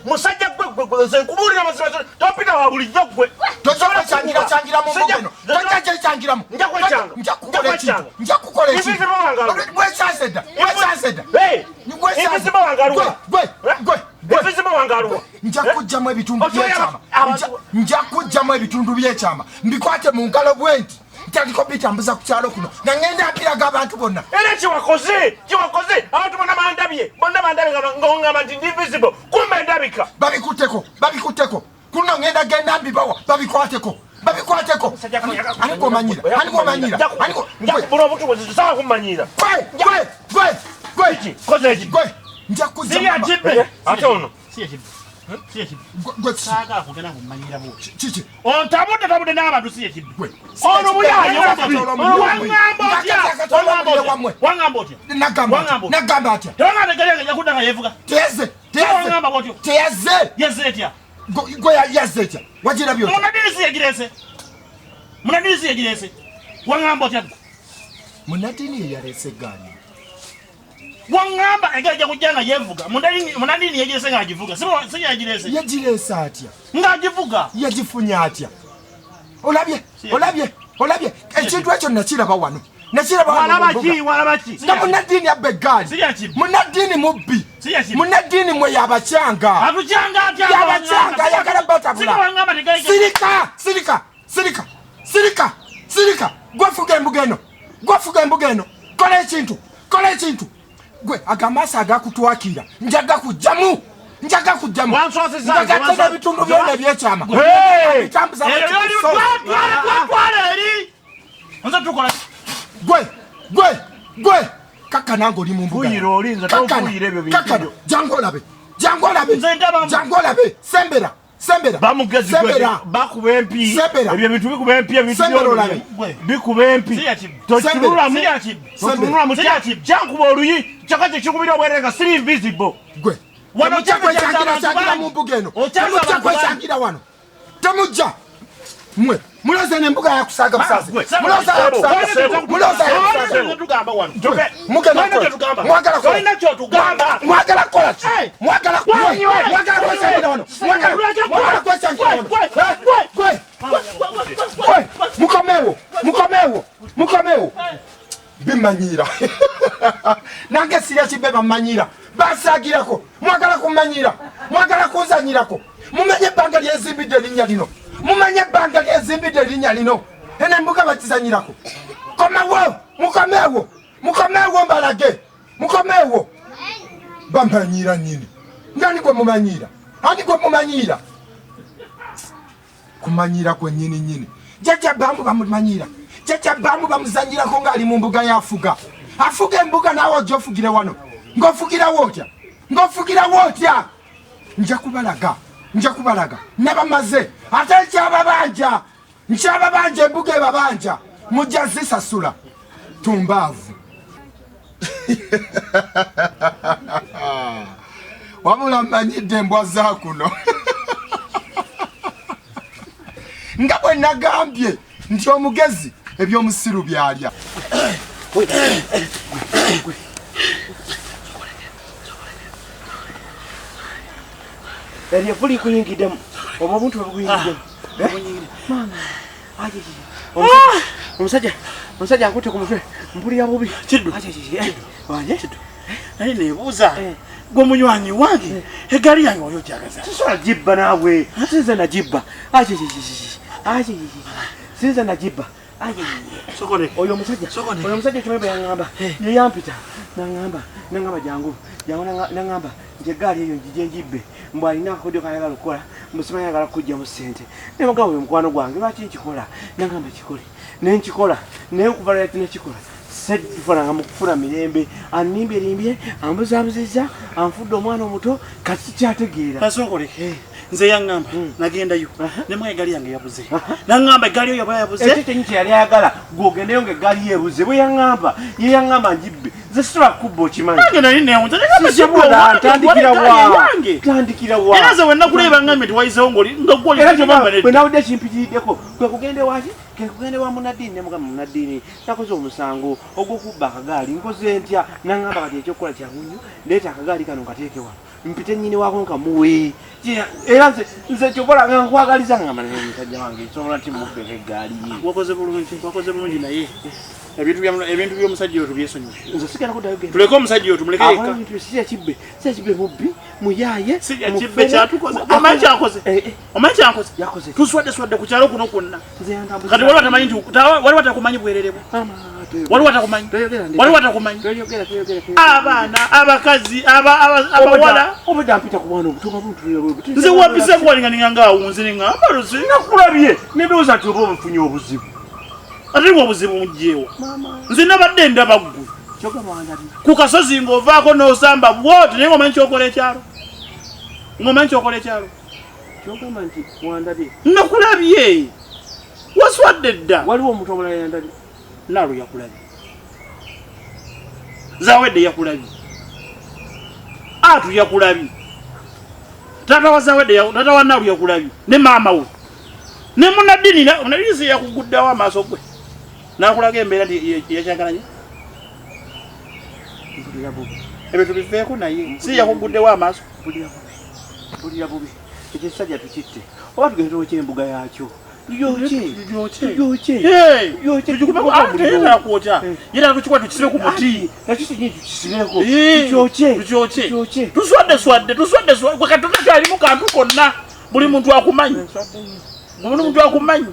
Musajja gwe gwe nze nkubuulira amazima, topita wa bulijjo gwe. Tojja kwekyangirakyangiramu mbuga eno, tojja gyekyangiramu. Nja kwekyanga. Nja kukola ekintu, nja kukola ekintu. Invisible wange aluwa? Wekyanze dda, wekyanze dda. Hey! Invisible wange aluwa? Gwe, gwe, gwe. Invisible wange aluwa? Nja kujjamu ebitundu Okyoli byekyama. abantu- Nja kujjamu ebitundu byekyama, mbikwate mu ngalo bwe nti ntandika obitambuza ku kyalo kuno nga ŋŋenda mpiraga abantu bonna. Era kyewakoze, kyewakoze, abantu bonna bandabye, bonna bandabye nga oŋŋamba nti ndi invisible, kumbe ndabika. Babikutteko, babikutteko kuno, ŋŋenda genda mbibawa, babikwateko, babikwateko. Ani gwomanyira? Ani gwomanyira? Ani Nja gwe? kubula obutu bwe zisobola kummanyiira. Gwe, gwe, gwe, gwe. Koze eki? Gwe, nja kujja. Sirya kibbe ate ono. Si ekibbe. Si ekibbe. Gwe, kiki? Saagala kugenda ng'ommanyiira bw'otyo. Kiki? Ontabudde tabudde n'abantu si ekibbe. Gwe. Ono muyaye wabbi. Waŋŋamba otya? Ng'akatolwa omuliro wammwe. Waŋŋamba otya? Nagamba atya? Waŋŋamba otya? Nagamba atya? Tewaŋŋamba eggaali yange ejja kudda nga yeevuga. Teyazze. Tewaŋŋamba bw'otyo. Teyazze. Yazze etya? Gwe yazze etya? Wagirabye otya? Munaddiini si yegireese. Munaddiini si yegireese. Waŋŋamba otya ggwe? Munaddiini ye yaleese eggaali? Waŋŋamba eggaali ejja kujja nga yeevuga. Munaddiini yegireese ng'agivuga. Si yegireese. Yagireese atya? Ng'agivuga. Yagifunye atya? Olabye, olabye, olabye ekintu ekyo? Nakiraba wano, nakiraba wano mu Walaba mbuga. ki? Walaba ki? Nga munaddiini abba eggaali. Sirya kibbe. Munaddiini mubbi. Sirya kibbe. Munaddiini mwe yabacyanga. Atukyanga atya? Yabacyanga, ayagala batabula. Sika waŋŋamba teggaali Sirika, sirika, sirika, sirika, sirika. Gwefuga embuga eno, gwefuga embuga eno. Kola ekintu, kola ekintu. Gwe agamaaso agakutwakira njaga kujjamu, njaga kujjamu. Wanswazizza nze, Ngagatega ebitundu byona ebyekyama. Hey! Bitambuza Eyo bwe yoli kikuso. twala twala eri. Nze tukola Gwe, gwe, gwe, kakkana ng'oli mu mbuga. Fuuyira oli, nze Kakkana, tonfuuyira ebyo bintu kakkana. byo. Jangu olabe, jangu olabe. Nze ndaba Jangu olabe, sembera, sembera. Bamugezi gwe Sembera. bakuba empi. Sembera. Ebyo ebintu bikuba empi, ebintu Sembera by'olwo olabe. bikuba empi. Sirya kibbe. Totunulamu. Sirya kibbe. Totunulamu. Sirya kibbe. Kyankuba oluyi kyokka kyekikubira obwerere nga siri invisible. Gwe Wano temujja okyanza kwekyangira abantu kyangira bangi. mu mbuga eno. Okyanza Temujja abantu bangi. kwekyangira wano, temujja. Mwe muloza eno embuga yakusaaga busazi. Gwe. Muloza yakusaaga. Sebo. Muloza yakusaaga. Tolina kyotugamba wano. Mugenda Tolina kukola. kyotugamba. Mwagala kukola. Tolina kyotugamba. Mwagala kukola ki? Hey! Mwagala Gwe. mwagala kwekyangira wano? Mwagala mwagala kwekyangira wano? Gwe. Eh? Gwe, gwe, mukomewo, mukomewo, mukomewo. Bimanyira nange sirya kibe. Bamanyira, basaagirako. Mwagala kumanyira, mwagala kunzanyirako. Mumanye ebbanga lyenzimbidde erinnya lino, mumanye ebbanga lyenzimbidde erinnya lino. Eno embuga bakizanyirako. Komawo, mukomewo, mukomewo, mbalage. Mukomewo. Bamanyira nyini. Ngani gwe mumanyira? Ani gwe mumanyira? Kumanyira kwe nyini nyini. Jjajja Bambu bamumanyira, jjajja Bambu bamuzanyirako ng'ali mu mbuga. Yafuga, afuga embuga. Naawe ojja ofugire wano. Ng'ofugirawo otya? Ng'ofugirawo otya? Nja kubalaga, nja kubalaga. Nabamaze ate nkyababanja, nkyababanja. Embuga ebabanja, mujja zisasula. Tumbaavu. Wabula mmanyidde embwa za kuno. Nga bwe nagambye nti omugezi ebyomusiru byalya. Eryo evvu likuyingiddemu oba obuntu bwe bukuyingiddemu? Omusajja, omusajja ankutte ku mutwe, mpulira bubi. Kiddu. Wanje? Naye nebuuza, gwe munywanyi wange, eggaali yange wali ogyagaza? Sisobola gibba naawe, sinze nagibba. Sinze nagibba. Sokole. Oyo omusajja, Sokole. oyo omusajja kimanyi bwe yaŋŋamba? Yeyampita naŋŋamba, naŋŋamba jangu, jangu. Naŋŋamba nti eggaali eyo njije njibbe, mbw alina akakodyo kayagala okukola, mbu simanyi ayagala kukugjamu ssente. Naye mugamba, oyo mukwano gwange, lwaki nkikola? Naŋŋamba kikole, nenkikola. Naye okuva lwaki nekikola, sefunanga mu kufuna mirembe. Animbye limbye, ambuzabuzizza, anfudde omwana omuto, kati sikyategeera. Kasokole, nze yaŋŋamba nagendayo nemwa eggaali yange yabuze. Naŋŋamba eggaali eyo yaba yabuze. Ekyo kyenyi kyeyali ayagala, gwogendeyo nga eggaali yeebuze. Bwe yaŋŋamba, ye yaŋŋamba njibbe. Nze sisobola kukubba, okimanyi. Nange nali newunza. Sisobola. Ntandikira wa? Yange. Ntandikira wa? Era nze wenakuleba ngambye nti wayizewo ngoli nga gwoli. Era kyova bwe nawudde kimpitiriddeko, kwe kugenda ewaki, kwe kugenda ewa munaddiini, ne mugamba, "Munaddiini, nakoze omusango ogw'okubba akagaali, nkoze ntya?" Naŋŋamba, "Kati ekyokukola kyangu nnyo, leeta akagaali kano nkateeke wano." Mpite nnyini waako nkamuwe. Era nze kyobola nga nkwagaliza nga naye musajja wange nsobola nti mubbeko eggaali ye. Wakoze bulungi, wakoze bulungi, naye ebintu by'omusajja oyo tubyesonyiwe. Nze sigenda kuddayo genda. Tuleke omusajja oyo, tumuleke yekka. Ebintu si yakibbe, si yakibbe, mubbi, muyaaye. Si yakibbe kyatukoze. Omanyi kyakoze? Omanyi kyankoze? Yakoze. Tuswadde swadde ku kyalo kuno kwonna. Nze yantambuza. Kati waliwo atamanyi nti waliwo atakumanyi bwerere bwe. Waliwo atakumanyi. Waliwo atakumanyi. Toyogera, toyogera, toyogera. Abaana, abakazi, abawala. Obadde ampita ku mwana obuto nga Nze wapise kuwalinganinga ng'awunze ne ŋŋamba luzi. Nakulabye nendowooza nti oba obufunye obuzibu. Ate nga obuzibu mugyewa. Nze nabadde ndaba ggwe. Kyogamba wandabye. Ku kasozi ng'ovaako n'osamba bw'oti, naye ng'omanyi kyokola ekyalo. Ng'omanyi kyokola ekyalo. Kyogamba nti wandabye. Nakulabye. Waswadde dda. Waliwo omuntu omulala yandabye. Naalu yakulabye. Zawedde yakulabye. Atu yakulabye. Taata wa Zawedde, taata wa Naalu yakulabye. Ne maama we. Ne munnaddiini, munnaddiini si yakuguddewo amaaso gwe. N'akulaga embeera nti yakyankalanye. Mpulira bubi. Ebyo tubiveeko, naye si yakuguddewo amaaso. Mpulira bubi. Mpulira bubi. Ekyo ekisajja tukitte. Oba tugende twokye embuga yakyo. Tuyokye. Tuyokye. Hey! Tuyokye. Tugikubeko, ah, teyetaaga kwokya. Yeetaaga tukikuba tukisibe ku muti. Nakyo kinyini tukisibireko. Tukyokye. Tukyokye. Tukyokye. Tuswadde swadde, tuswadde swadde. Gwe kati totakyalimu kantu konna. Buli muntu akumanyi. Buli muntu akumanyi.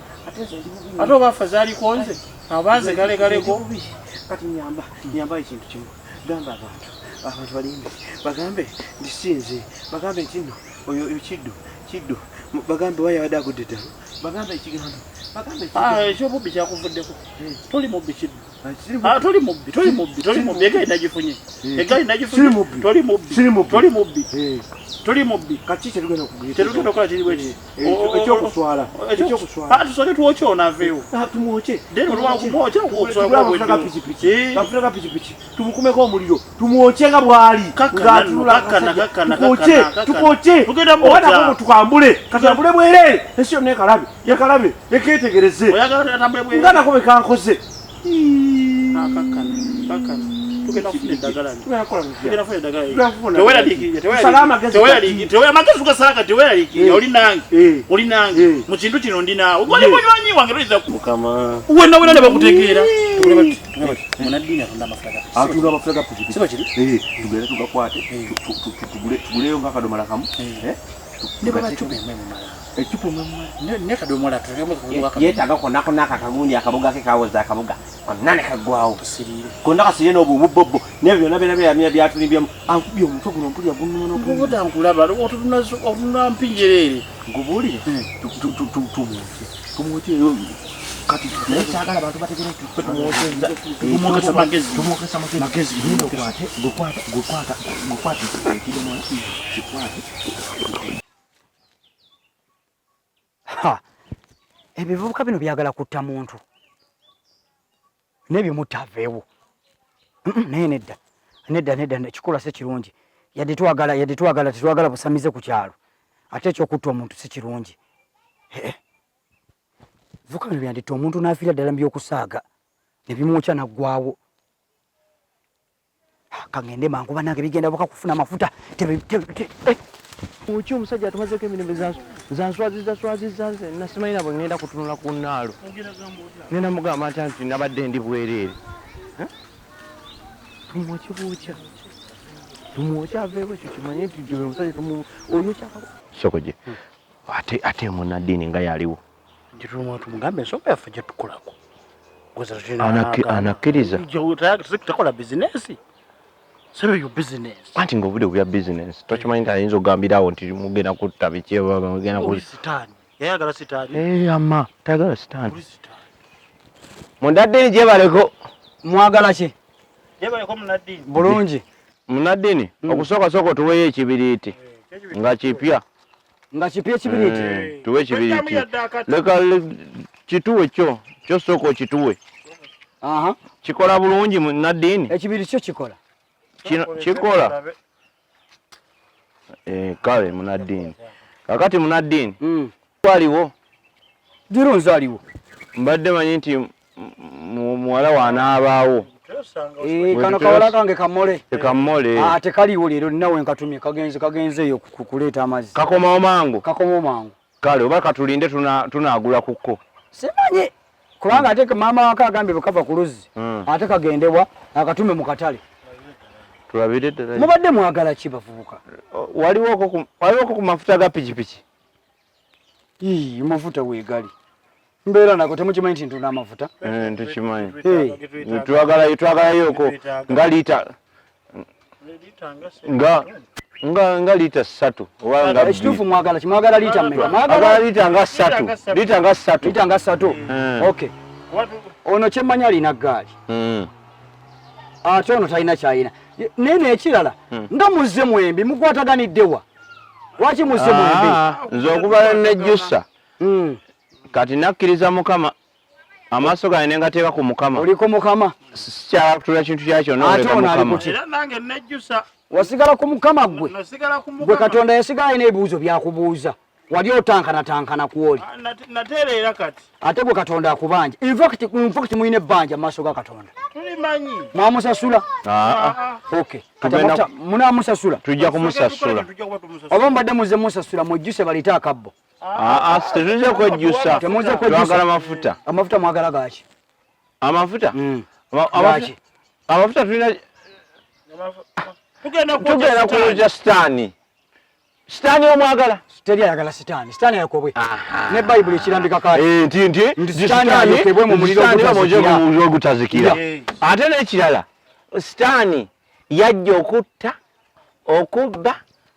Ate oba afa zaaliko nze. Abanze gale galeko. Kati nyamba, nyamba ekintu kimu. Gamba abantu balimbe. Bagambe nti si nze. Bagambe nti nno oyo oyo Kiddu, Kiddu. Bagambe wayi abadde agudde eddala. Bagambe ekigambo. Bagambe Ah, ekigambo. ekyobubbi kyakuvuddeko. Toli mubbi, Kiddu. Siri Ah, toli mubbi, toli mubbi, toli mubbi. Eggaali nagifunye. Eggaali nagifunye. Siri mubbi. Toli mubbi. Siri mubbi. Toli mubbi. Toli mubbi. Kati ki kyetugenda okugenda? Kyetugenda okukola kiri bwe kiti. Ekyokuswala. Ekyokuswala. Ah, tusooke twokye ono aveewo. Ah, tumwokye. Then olwa kumwokya okuswala Tugule amafuta ga kwabweddewo. pikipiki. Amafuta ga pikipiki. Tumukumeko omuliro. Tumwokye nga bw'ali. Kakkana Ng'atunula nno, kakkana, akasajja. kakkana, Tukwokye, kakkana, kakkana. tukwokye. Tugenda Oba mwokya. nako tukambule. Katambule bwereere. Ensi yonna ekalabe. Ekalabe. Ekeetegereze. Oyagala atambule bwereere? Nga nako bwe kankoze. Ah, kakkana, kakkana. Tugenda kufuna eddagala lyo. Tugenda kukola tutya? Tugenda kufuna eddagala lyo. Tugenda kufuna. Teweeraliikirira, Tusale amagezi teweeraliikirira, amagezi tugasala kati, teweeraliikirira. Oli nange. Oli nange. Mu kintu kino ndi naawe. Gwe oli munywanyi wange, toyinza Mukama. Wenna wenna ne bakutegeera. Tukole bati, tukole bati. Munnaddiini atunda amafuta ga Atunda amafuta ga pikipiki. Si bwe kiri? Tugende tugakwate. Tuguleyo ng'akadomola kamu. Ne baba cupa emu emumala. Ecupa emu emumala. Ne kadomola tuteekemu akadomola kamu. Yeetaaga konna konna akagundi akabuga ke kawoza akabuga konna ne kaggwawo. Konna kasirire n'obwo obubobbo n'ebyo byonna byonna byamya byatulimbyemu. Ankubye omutwe guno mpulira gunnuma n'okuwulira. Nkubuda nkulaba, otunula mpinjereere. Nkubuulire, tumwokye. Tumwokye eyo kati naye kyagala abantu bategere nti ffe tumwokye. Tumwokesa magezi. Tumwokesa magezi. Magezi. Genda okwate, gwekwata, gwekwata, gwekwata ekidomola, kikwate. Ha! Ebivubuka bino byagala kutta muntu. N'ebimutta aveewo. Naye nedda. Nedda, nedda, ekikolwa si kirungi. Yadde twagala, tetwagala busamize ku kyalo. Ate ekyokutta omuntu si kirungi. Bivubuka bino byanditta omuntu n'afiira ddala mu by'okusaaga. Ne bimwokya n'aggwawo. Ha, kangende mangu bannange, bigenda buka kufuna amafuta. Tebe. Oki omusajja atumazeko emirembe, zanswaziza swaziza nze nasimanyi nabwe ngenda kutunula ku nnaalo. Ngenda mugamba nti nabadde ndi bwereere. Tumwokye bwokya. Tumwokye aveewo, ekyo kimanye nti gye omusajja oyokya. Sokoje. Ate munnaddiini nga yaliwo. Tumugambe ensonga yaffe gye tukolako. Anakkiriza. Takola bizinesi. Sebe yo bizinesi. Anti ng'obudde bya bizinesi tokimanyi nti ayinza okugambirawo nti mugenda kutta biki oba mugenda ku Oli sitaani. Yayagala sitaani. Eh, ama tayagala sitaani. Oli sitaani. Munnaddiini gyebaleko. Mwagala ki? Gyebaleko munnaddiini. Bulungi. Munnaddiini, okusooka sooka otuweeyo ekibiriiti nga kipya. Nga kipya ekibiriiti? Eh, tuwe ekibiriiti. Tojjamu yadde akati. Leka kituwe kyo sooka okituwe. Kikola bulungi munnaddiini? Ekibiriiti kyo kikola. Kino kikola. Eh, kale munnaddiini. Kakati munnaddiini. Waliwo. Girunzi aliwo. Mbadde manyi nti muwala w'anaabaawo. Eh, kano kawala kange kamole kamole ah tekaliwo leero nawe nkatumye kagenze kagenze eyo kuleeta amazzi. Kakomawo mangu. Kakomawo mangu. Kale oba katulinde tunaagula kukko. Simanyi kubanga ate maama wako agambye bwe kava ku luzzi ate kagendebwa akatume mu katale. Tulabire ddala. Mubadde mwagala ki bavubuka? Waliwoko ku mafuta ga pikipiki? Ii, mafuta weegali. Mbeera nako temukimanyi nti ntunda amafuta? Eh, tukimanyi. Twagala twagalayoko nga lita nga nga nga lita 3 oba nga ekituufu mwagala ki? Mwagala lita mmeka? Mwagala lita nga 3. Lita nga 3. Lita nga 3. Okay. Ono kyemmanyi alina ggaali. Ate ono talina kyalina. Naye n'ekirala nga muzze mwembi mukwataganidde wa? Lwaki muzze mwembi? Nze okuva nejjusa. Kati nakkiriza Mukama, amaaso gange ne ngateeka ku Mukama. Oliko Mukama? Sikyala kutula kintu kya kyonna Ate ono ali kuki? Era nange nejjusa. Wasigala ku Mukama ggwe? Nasigala ku Mukama. Gwe Katonda yasigala alina ebibuuzo by'akubuuza. Wali otankana-tankana kw'oli. Natereera kati. Ate gwe Katonda akubanja. In fact mulina ebbanja mu maaso ga Katonda. Tulimanyi. Mwamusasula? Okay. Kati munaamusasula? Tujja kumusasula. Oba mubadde muzze musasula mwejjuse baleete akabbo. Tetujja kwejjusa. Twagala mafuta. Amafuta mwagala gaki? Amafuta? Amafuta tulina tugenda kwokya sitaani. Sitaani omwagala? Teri ayagala sitaani. Sitaani ayokebwe. Ne Bayibuli ekirambika kaali. Nti sitaani ayokebwe mu muliro ogutazikira. Ate n'ekirala, sitaani yajja okutta, okubba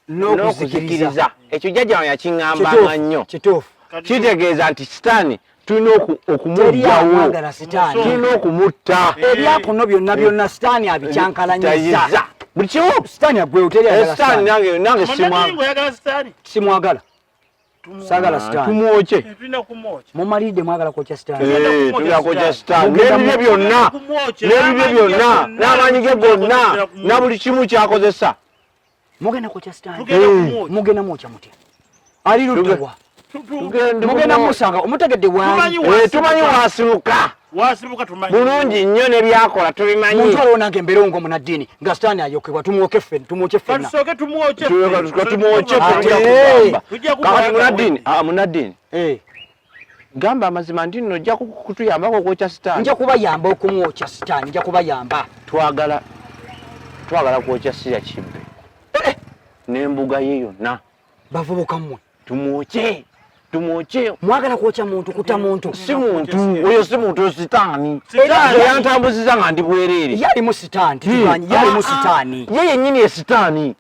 n'okuzikiriza. Ekyo jjajja wange yakiŋŋambanga nnyo. Kituufu. Kitegeeza nti sitaani tulina okumuggyawo, tulina okumutta. Ebyakuno byonna byonna sitaani abikyankalanyizza. Buli kimu sitaani aggwewo, teri ayagala sitaani. Nange simwagala. Saagala sitaani. Tumwokye. Mumalidde mwagala kwokya sitaani. Tugenda kwokya sitaani. N'ebibye byonna, n'ebibye byonna, n'amaanyi ge gonna, na buli kimu ky'akozesa. Mugenda kwokya sitaani. Mugenda mwokya mutya? Ali ludda wa? Mugenda musanga omutegedde waali. Tumanyi wasibuka. Wasibuka tumanyi. Bulungi nnyo ne byakola tubimanyi. Muntu aliwo nange embeera ng'omunaddiini nga sitaani ayokebwa tumwoke ffe tumwokye ffenna. Tusooke tumwokye. Tumwokye ffe. Munaddiini, munaddiini. Gamba amazima nti nno ojja kutuyambako okwokya sitaani. Nja kubayamba okumwokya sitaani, nja kubayamba. Twagala kwokya Sira Kibbe. N'embuga ye yonna. Bavubuka mmwe. Tumwokye. Tumwokye. Mwagala kwokya muntu kuta muntu. Si muntu, oyo si muntu, oyo sitaani. Era yantambuziza nga ndi bwereere. Ye alimu sitaani, tutumanyi, ye alimu sitaani. Ye yennyini ye sitaani.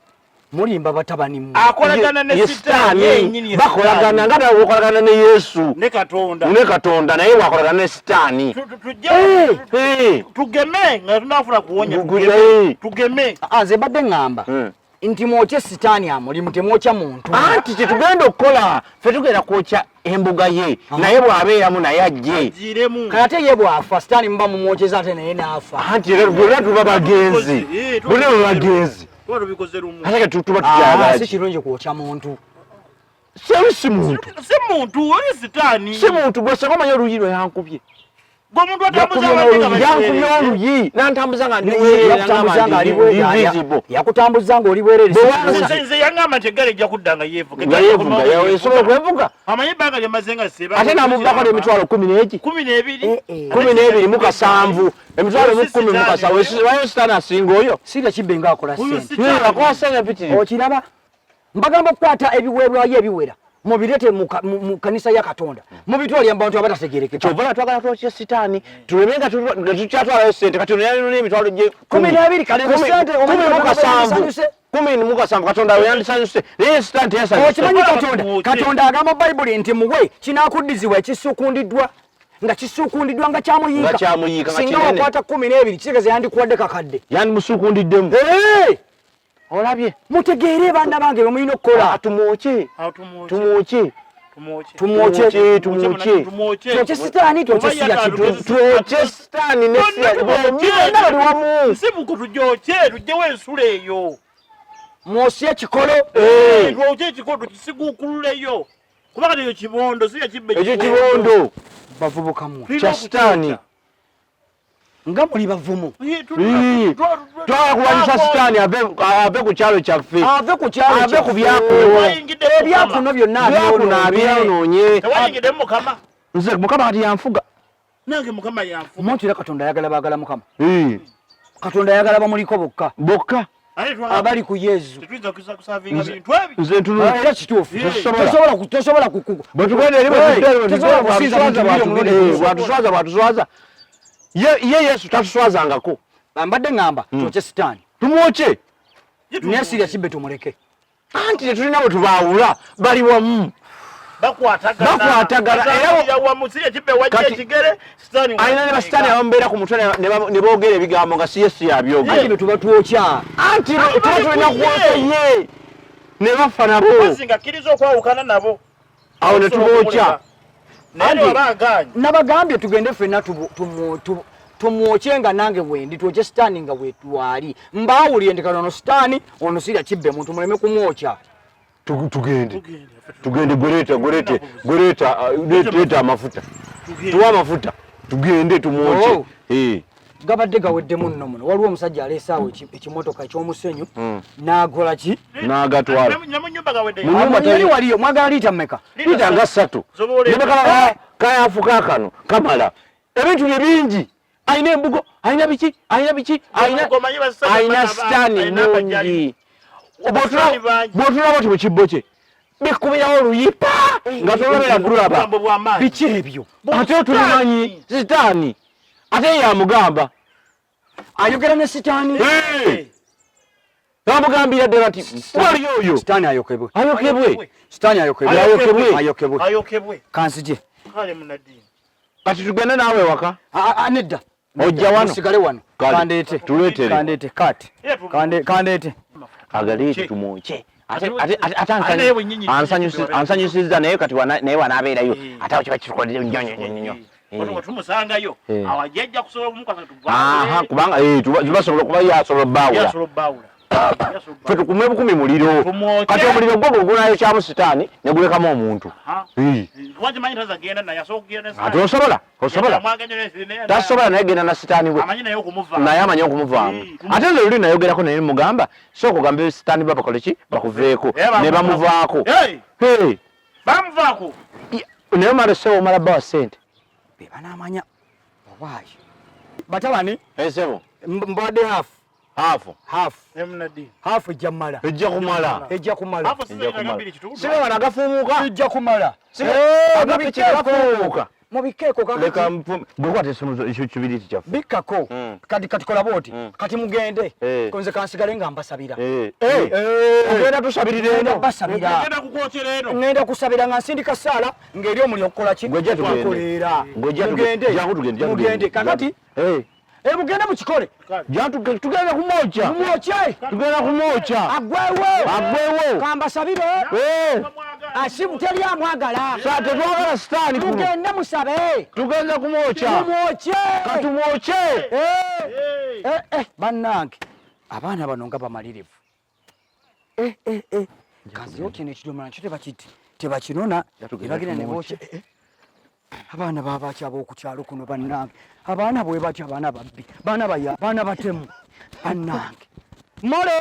Mulimba batabani mmwe. Akolagana ne sitaani. Bakolagana nga nawe okolagana ne Yesu. Ne Katonda. Ne Katonda naye wakolagana ne sitaani. Tugeme nga tunafuna kuwonya. Tugeme. Nze mbadde ŋŋamba. Nti mwokye sitaani amulimu temwokya muntu. Anti kye tugenda okukola ffe tugenda kwokya embuga ye naye bw'abeeramu naye ajje. Kati ate ye bw'afa sitaani muba mumwokyeza ate naye n'afa. Anti era bonna tuba bagenzi. Bonna baba bagenzi. Ate tuba tukyagala. Si kirungi kwokya muntu. Si muntu. Si muntu, oli sitaani. Si muntu gwe singa omanyi oluyi lwe yankubye. Gwe omuntu atambuza abantu yankubye oluyi n'antambuza nga ndi bwereere. Yakutambuza ng'oli bwereere. Nze yaŋŋamba nti eggaali ejja kudda nga yeevuga. Nga yeevuga, esobola okwevuga. Amanyi ebbanga lye maze nga seeba. Ate n'amubbako n'emitwalo 12. 12. 12 mu kasanvu. Emitwalo mu 10 mu kasanvu. Wayo sitaani asinga oyo. Sira Kibbe ng'akola ssente. Akola ssente mpitirivu. Okiraba? Mbagamba okukwata ebiweebwayo ebiwera mubirete mu kanisa ya Katonda mubitwale mu bantu abatategeerekeka. Kyova twagala twokye sitaani tuleme nga tukyatwalayo ssente kati ono yalina emitwalo gye 12 kale ssente 17 Katonda we yandisanyuse naye sitaani teyasanyuse. Okimanyi Katonda agamba Bayibuli nti muwe kinaakuddizibwa ekisuukundiddwa nga kisuukundiddwa nga kyamuyiika. Singa wakwata 12 kitegeeza yandikuwadde kakadde. Yandimusuukundiddemu. Olabye. Mutegeere baana bange bwe mulina okukola. Tumwokye. Tumwokye. Tumwokye. Tumwokye. Twokye sitaani, twokye Sira Kibbe. Twokye sitaani ne Sira Kibbe. Byonna bali wamu. Nsibuko tujokye, tujjewo ensulo eyo. Mwosye ekikolo. Twokye ekikolo tukisiguukululeyo. Kuba kati ekyo kibondo, Sira Kibbe ekyo kibondo. Bavubuka mmwe. Kya sitaani. Nga muli bavumu. Twagala kulwanyisa sitaani ave ku kyalo kyaffe. Ave ku kyalo Ave ku byakuno. Ebyakuno byonna Byakuno abyonoonye. Tewayingidde mukama. Nze Mukama kati yanfuga. Nange Mukama yanfuga. Omuntu era Katonda ayagala baagala Mukama. Katonda ayagala bamuliko bokka. Bokka. Abali ku Yezu. Tetuyinza kusa kusavinga bintu ebi. Nze ntunula. Era kituufu. Tosobola. Tosobola Bwe tugenda eri Tosobola kusinza bintu bibiri omulundi gumu. Bwatuswaza bwatuswaza. Ye Yesu tatuswazangako. Mbadde ŋŋamba twokye sitaani. Tumwokye. Naye sirya kibbe tumuleke. Anti tetulina bwe tubaawula bali wamu. Bakwatagana. Era alina ne basitaani abamubeera ku mutwe ne boogera ebigambo nga si Yesu yabyogera. Anti tuba twokya. Anti tuba tulina kwokya ye. Ne bafa nabo. Nga akkiriza okwawukana nabo. Awo ne tubookya. Nabagambye tugende ffenna tumwokye nga nange wendi twokye sitaani nga wetwali. Mbaawulire nti kano ono sitaani ono sirya kibbe muntu muleme kumwokya. Tugende. Tugende gweleta gwelete gweleta leeta amafuta. Tuwa amafuta. Tugende tumwokye. Gabadde gaweddemu nno muno. Waliwo omusajja aleese awo ekimotoka eky'omusenyu n'agola ki? N'agatwala. Yali waliyo mwagala liita mmeka? Liita nga 3. Ne kayafuka kano kamala. Ebintu bye bingi. Alina embugo, alina biki, alina biki, alina sitaani nnungi. Bw'otulaba oti mu kibbo kye bikubirawo oluyipa nga tolobera kulaba. Biki ebyo? Ate otulimanyi sitaani. Ate ye yamugamba. Ayogera ne sitaani? Bamugambira ddala nti wali oyo. Sitaani ayokebwe. Ayokebwe. Sitaani ayokebwe. Ayokebwe. Ayokebwe. Ayokebwe. Kansije. Kale munaddiini. Kati tugende naawe waka. Nedda. Ojja wano. Musigale wano. Kandeete. Tuleetere. Kandeete kati. Kandeete. Agaleete tumwokye. Ate ansanyusizza naye kati naye wanaabeerayo. Ate awo kiba kitukolere nnyo nnyo nnyo. Tumusangayo. Awo ajja kusobola okumukwasa Kubanga tubasobola okuba ye asobola obbaawula. Ffe tukume bukumi muliro. Kati omuliro gwo gunaayokyamu sitaani ne gulekamu omuntu. Ate osobola osobola tasobola naye genda na sitaani we naye amanyi okumuvaamu. Ate nze luli nayogerako naye mugamba sooka ogambe sitaani ba bakole ki bakuveeko ne bamuvaako. Bamuvaako. Naye omala ssebo omala bbawa ssente. Be banaamanya owaayo. Batabani. Ssebo. Mbadde hafu. Hafu. Hafu. Hafu ejja kumala. Ejja kumala. Ejja kumala. Sibe wano agafuumuuka. Ejja kumala. Agapiki gafuumuuka. Mubikkeeko kakati. Leka gwe kwata ekyo kibiriiti kyaffe. Bikkako. Kati kati kola bw'oti. Kati mugende. Nze kansigale nga mbasabira. Ogenda tusabirira eno. Mbasabira. Ngenda kukwokera eno. Ngenda kusabira nga nsindika ssaala ng'eri omuliro okukola ki? Gwe Okukoleera. Mugende. Mugende. Kakati. Mugende mukikole. Tugenda kumwokya. Mumwokye. Tugenda kumwokya. Agwewo. Agwewo. Kambasabire. Asibu teri amwagala. Tetwagala sitaani kuno. Mugende musabe. Tugenda kumwokya. Mumwokye. Katumwokye. Bannange abaana bano nga bamalirivu. Kanzirokye n'ekidomola nakyo tebakinona. Tebagenda ne bookya. Abaana baabaki ab'oku kyalo kuno bannange. Abaana bwe batyo abaana babbi, baana baya, baana batemu. Bannange. Mole!